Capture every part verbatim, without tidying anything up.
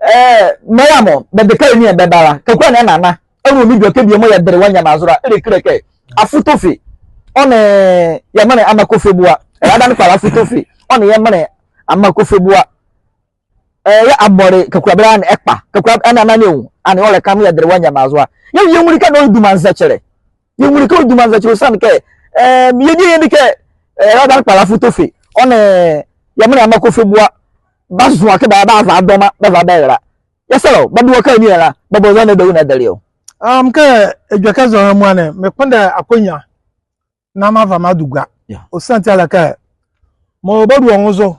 Ɛɛ, mɛla mɔ, bɛdeka ɛnea bɛba la. Kakula ne ɛnana. Ɛnwu me edwɛkɛ bie mɔɔ yɛdele wɔ nyɛma zo la. Ɛlɛkile kɛ Afu Tofe, ɔ nee yɛ menle Ama Kofi Bua. Ɛɛ, adenle kpalɛ Afu Tofe, ɔ nee yɛ menle Ama Kofi Bua. Ɛɛ, yɛbɔle Kakula bɛlɛ ne ɛkpa. Kakula ɛnana ne ɛnwu. Ɛnee ɔlɛ ɛka mɔɔ yɛdele wɔ nyɛma zo a. Yɛ, yɛnwunle kɛ ɔle duma nzɛkye. Yɛnwunle kɛ ɔle duma nzɛkye ɔsiane kɛ, ɛɛ, yɛdie yɛnle kɛ, ɛɛ, adenle kpalɛ Afu Tofe, ɔ nee yɛ menle Ama Kofi Bua. Bɛazoa kɛ bɛava adɔma, bɛva bɛra. Yɛsɛlɛ wɔ, bɛde wɔ ɛkɛ ɛnea la, bɛbɔ zɔhane dawura ɛdele o. Um, kɛ edwɛkɛ zɔhane amuala ne, mekpondɛ akɔnyia na mava meado gua. Yeah. Ɔsiane ti a le kɛ, mɔɔ badu ɔ nwo zo,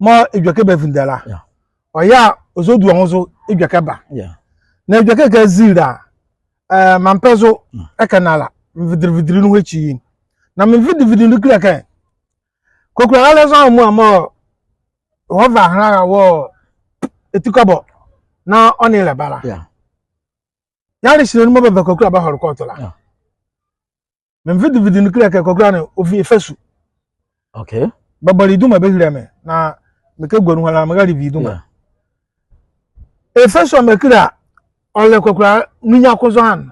mɔɔ edwɛkɛ bɛvinde la. Yeah. Ɔyɛ a, ɔzo du ɔ nwo zo, edwɛkɛ ba. Yeah. Na edwɛkɛ kɛ zi la, ɛɛ, mampɛ zo, mm, ɛkɛ na la, mevideli videli nuhua ekyi ye. Na mevideli videli nuhua ekyi la kɛ, Kakula raalɛ zɔhane amuala mɔɔ, ɔva ɛhye la wɔ eti kɔbɔ, na ɔ nee ye ɛba la. Yeah. Yɛle ɛhye nu mɔɔ bɛva Kakula bɛhɔle kɔɔto la. Yeah. Mevideli videli nuhua ekyi la kɛ Kakula ne, ɔvi Efasu. Okay. Bɛbɔle ye duma bɛhile me, na mekɛgua nuhua la, merale vi ye duma. Yeah. Efasu a mekile a, ɔlɛ Kakula nunyia ko zɔhane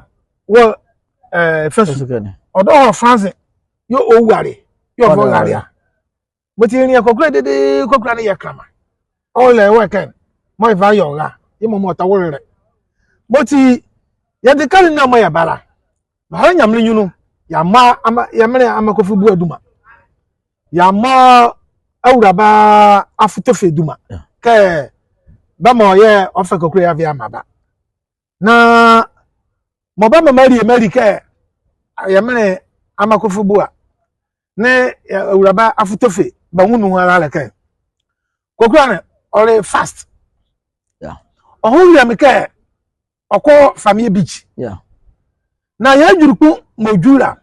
wɔ, ɛɛ, Efasu. Efasu ɛkɛ ne. Ɔdawɔ Franse, yɛɛ ɔwuale, yɛɛ ɔva ɔrale a. Mɔti yɛnlea Kakula dedee, Kakula ne yɛ kɛnlɛma. Ɔlɛ wɔ ɛkɛ, mɔɔ yɛva yɛ ɔra, yemɔ mɔɔ ɔtawole lɛ. Mɔti yɛde ɛkɛ ne na mɔɔ yɛba la, bɛhɔle Nyamenle nyunlu, yɛamaa Ama, yɛ menle Ama Kofi Bua duma. Yɛamaa Awulaba Afu Tofe duma. Yeah. Kɛ bɛmaa ɔyɛ ɔfa Kakula yeava yeamaa ba. Na mɔɔ bɛmaa mealie, mealie kɛ yɛ menle Ama Kofi Bua nee, ɛɛ, Awulaba Afu Tofe bɛnwu nuhua la le kɛ, Kakula ne, ɔle fast. Yeah. Ɔhɔhilele me kɛ ɔkɔ Family Beach. Yeah. Na yɛ adwulukpu mɔɔ ɔdwu la,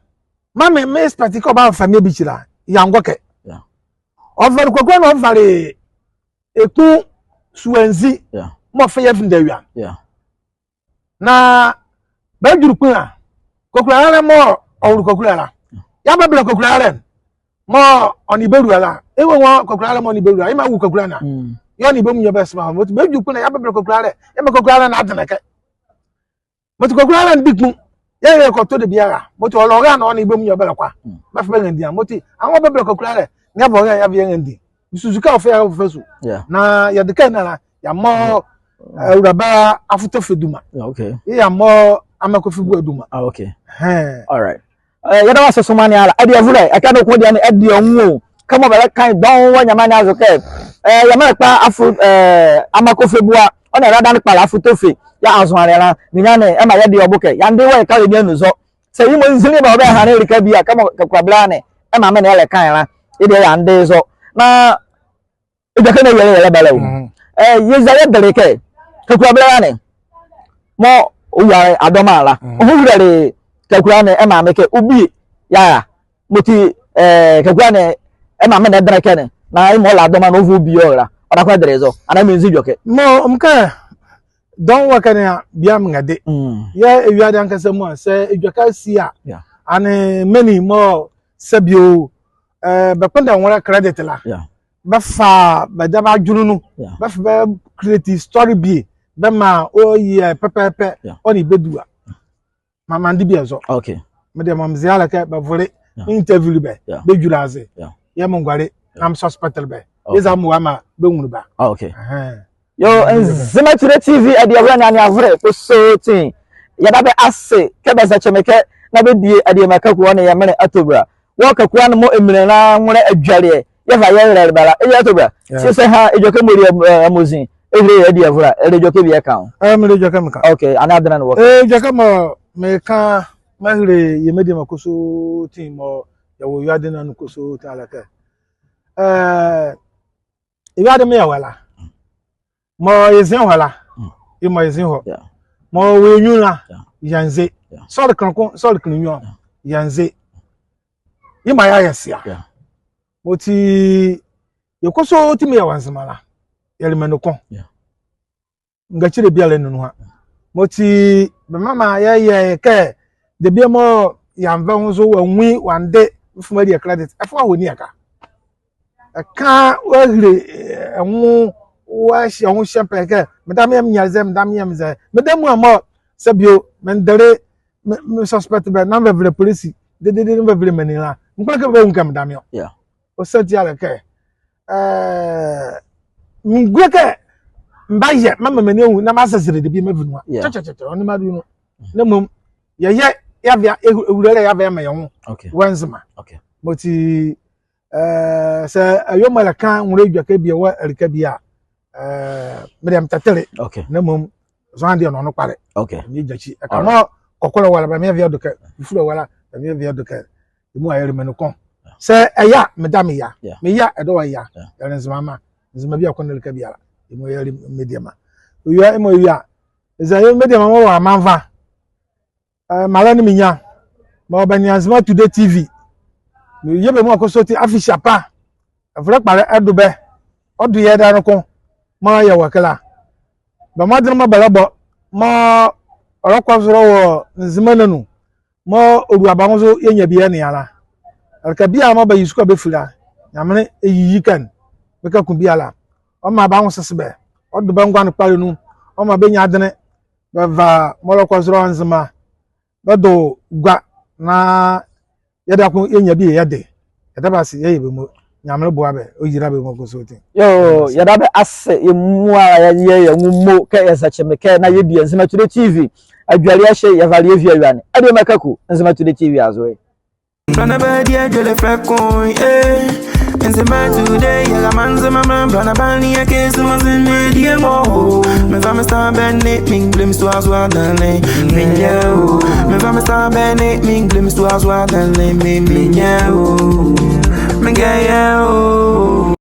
maa me, me expect kɛ ɔba Family Beach la, yeangɔ ɛkɛ. Yeah. Ɔvale Kakula ne ɔvale ekpu sua nzi. Yeah. Mɔɔ ɔfa yɛ vinde awie. Yeah. Na bɛ adwulukpu la, Kakula raalɛ mɔɔ ɔwole Kakula la, yeabɛbɛlɛ Kakula raalɛ mɔɔ ɔ nee bɛlua la. Ewie nwo Kakula raalɛ mɔɔ ɔ nee bɛlua, yemɔ awu Kakula ne a. Mm. Yɛɛ ɔ nee bɛ amunyɛ bɛsɛmra. Mɔti bɛ adwulukpu la, yeabɛbɛlɛ Kakula raalɛ, yemɔ Kakula raalɛ ne adenle ɛkɛ. Mɔti Kakula raalɛ ne di kpum. Yɛɛ yɛkɔtɔ debie a. Mɔti ɔlɛ ɔra na ɔ nee bɛ amunyɛ bɛlɛkɔ a. Mm. Bɛfa bɛanrɛdie a. Mɔti anrɛɛ wɔbɛbɛlɛ Kakula raalɛ ne, yeava ɔra, yeava yɛanrɛdie. Mesusu kɛ ɔfa yɛ Efasu. Yeah. Na yɛde ɛkɛ ne la, yeamaa, mm, ɛɛ, Awulaba Afu Tofe duma. Yeah, okay. Yɛɛ yeamaa Ama Kofi Bua duma. Ah, okay. Ɛhɛe. All right. Ɛɛ, yɛda wɔ ase somaa ne ala. Adielɛ, ɛkɛ noko deɛ ne, ɛdeɛ nwo. Kɛmɔ bɛlɛka ye dɔɔnwo wɔ nyɛma ne azo kɛ, ɛɛ, yɛ menle kpalɛ Afu, ɛɛ, Ama Kofi Bua, ɔ nee adenle kpalɛ Afu Tofe, yɛɛ azoanlɛ la, ninyɛne ɛmaa yɛde ɔ bo kɛ yɛande wɔ ɛkɛ ne anu zɔ. Saa yemɔ nzinli ba ɔbɛhanle ɛleka bie a, kɛmɔ Kakula bɛlɛ ne ɛmaa me ne ɛlɛka ye la, yɛdeɛ yɛande zɔ. Na edwɛkɛ ne yɛlɛ yɛlɛba la o. Mhm. Ɛɛ, yɛza yɛdele kɛ Kakula bɛlɛ ne, mɔɔ ɔwuale adɔma la, mhm, ɔhɔhilele Kakula ne ɛmaa me kɛ ɔbie yeara. Mɔti, ɛɛ, Kakula ne ɛmaa me ne ɛdenle ɛkɛ ne, na yemɔ ɔlɛ adɔma na ɔva ɔbie ɔra. Ɔdaye ko ɛdele zɔ, anaa menzi edwɛkɛ? Mɔɔ, mekɛ dɔɔnwo ɛkɛ ne a, bie a menrɛde. Mm. Yɛɛ ewiade ankasa mɔ a, saa edwɛkɛ si a, yeah, ɛnee menli mɔɔ sɛbe o, ɛɛ, bɛkpondɛ nwolɛ credit la. Yeah. Bɛfa bɛdabɛ adwenle nu. Yeah. Bɛfa bɛ create story bie bɛmaa ɔyɛ pɛpɛɛpɛ. Yeah. Ɔ nee bɛdua. Maa, maa meande bie zɔ. Okay. Me deɛ mɔɔ meze a le kɛ bɛvolele, yeah, me interview bɛ, yeah, bɛdwula aze. Yeah. Yɛɛ menguale, yeah, na me suspect bɛ. Okay. Yɛɛ eza me wɔ a maa bɛnwunle bɛ a. Ah, okay. Ɛhɛe. Yoo, Nzema Today T V adielɛ nee anevolɛ kɔsɔɔti, yɛda bɛ ase kɛ bɛzɛkye me ɛkɛ na bɛdie adiema Kakula nee yɛ menle Atobra. Wɔ Kakula ne mɔɔ eminli la nwolɛ adwɛleɛ, yɛva yɛlɛle bɛ la. Ɛyɛ Atobra. Yeah. Seesei ha, edwɛkɛ mɔɔ li, ɛɛ, amozi, ɛhile yɛ adielɛ la, ɛlɛ edwɛkɛ bie ɛka o? Ɛɛ, mele edwɛkɛ meka. Okay, ɛnee adenle ne wɔ ɛkɛ? Ɛɛ, edwɛkɛ mɔɔ meka meahile yɛ mediema kɔsɔɔti mɔɔ yɛwɔ ewiade ne anu kɔsɔɔti a le kɛ, ɛɛ, ewiade mɔɔ yɛwɔ la, mɔɔ yɛze hɔ la, mm, yemɔ yɛze hɔ. Yeah. Mɔɔ wɔ yɛ nwiɔ la, yeah, yɛnze. Yeah. Saa ɔle kenle ko, saa ɔle kenle nwiɔ, yeah, yɛnze. Yemɔ a yɛyɛ sea. Yeah. Mɔti yɛ kɔsɔɔti mɔɔ yɛwɔ Nzema la, yɛle menli ko. Yeah. Ngakyile biala ɛnni nuhua. Mɔti bɛmmamaa yɛyɛ ye kɛ debie mɔɔ yeanva nwo zo wɔannwu ye, wɔande, mefa mealie credit. Ɛfa wɔ nieka. Ɛka wɔahile, ɛɛ, ɛ nwo wɔahye ɔ nwo hyɛmpɛ kɛ, medame yɛ menyia zɛ, medame yɛ mezɛ. Meda muala mɔɔ, sɛ bie o, mendele, me, me suspect bɛ, na mevɛvɛlɛ polisi, dedede, na mevɛvɛlɛ menli la, mekpondɛ kɛ bɛanwu kɛ medame ɔ. Yeah. Ɔsiane ti a le kɛ, eh, mengulo kɛ mebayɛ meamaa menli anwu, na meazɛzɛlɛ debie meavi nu a. Yeah. Kyɛkyɛkyɛ, ɔnle me adwelie nu. Na mmom, yɛyɛ, yɛava, yɛ, ɛwulolɛ yɛava yɛamaa yɛ nwo. Okay. Wɔ Nzema. Okay. Mɔti, eh, sɛ awie mɔɔ ɛlɛka nwolɛ edwɛkɛ bie wɔ ɛleka bie a, eh, medeɛ metɛtele. Okay. Na mmom, zɔhane deɛ ɔnle nokpalɛ. Okay. Meagyakyi. Ɛka mɔɔ kɔkɔlɛ wɔ la, bɛmaa yɛvi yɛdo ɛkɛ. Fufulɛ wɔ la, bɛmaa yɛvi yɛdo ɛkɛ. Yɛ muala yɛle menli ko. Sɛ ɛye a, meda me ye a. Yeah. Meye a, ɛdawɔ ye a. Yeah. Yɛle Nzemama. Nzema biala ko ne ɛleka biala. Yɛ muala yɛle mediema. Ɔwia, yemɔ ɔwia. Eza yɛ mediema mɔɔ wɔ amanva. Eh, mraalɛ nee me nyia, mɔɔ bɛnea Nzema Today T V. Meyɛ bɛ muala kɔsɔɔti afehyia pa. Ɛvolɛ kpalɛ ɛdo bɛ. Ɔdo yɛ ɛdawɔ noko mɔɔ yɛwɔ ɛkɛ la. Bɛ mɔdenle mɔɔ bɛlɛbɔ, mɔɔ ɔlɛkɔ zolɛ wɔ Nzema ne anu, mɔɔ ɔlua bɛ nwo zo yɛnyia bie yɛnea la. Ɛleka biala mɔɔ bɛye sukuafi bɛfi la, Nyamenle ɛyiyi ɛkɛ ne. Bɛka ko biala. Ɔmaa bɛ anwosesebɛ. Ɔdo bɛ ngoane kpalɛ nu. Ɔmaa bɛnyia adenle. Bɛva mɔɔ ɔlɛkɔ zolɛ wɔ Nzema. Bɛdo gua na yɛdayɛ ko yɛnyia bie yɛde. Yɛda bɛ ase, yɛyɛ bɛ muala. Nyamenle boa bɛ, ɔyila bɛ muala kɔsɔɔti. Yoo, yɛda bɛ ase, yɛ muala yɛyɛ yɛ nwo mo, kɛ yɛzɛkye mekɛ na yɛbie Nzema Today T V. Adwelie ɛhye, yɛvale yɛvi awie ne. Adiema Kaku, Nzema Today T V azo ɛ. Bɛnlɛba die adwelie fɛlɛ ko, eh. Nzema Today, yɛlɛ maa Nzema mra, bɛnlɛba ne yɛkɛ Nzema, Nzema die mɔ o. Menva me star bɛnlɛ me mgbole me soa soa dɛnlɛ. Menyia o. Menva me star bɛnlɛ me mgbole me soa soa dɛnlɛ. Me, menyia o. Mengɛ yɛ o.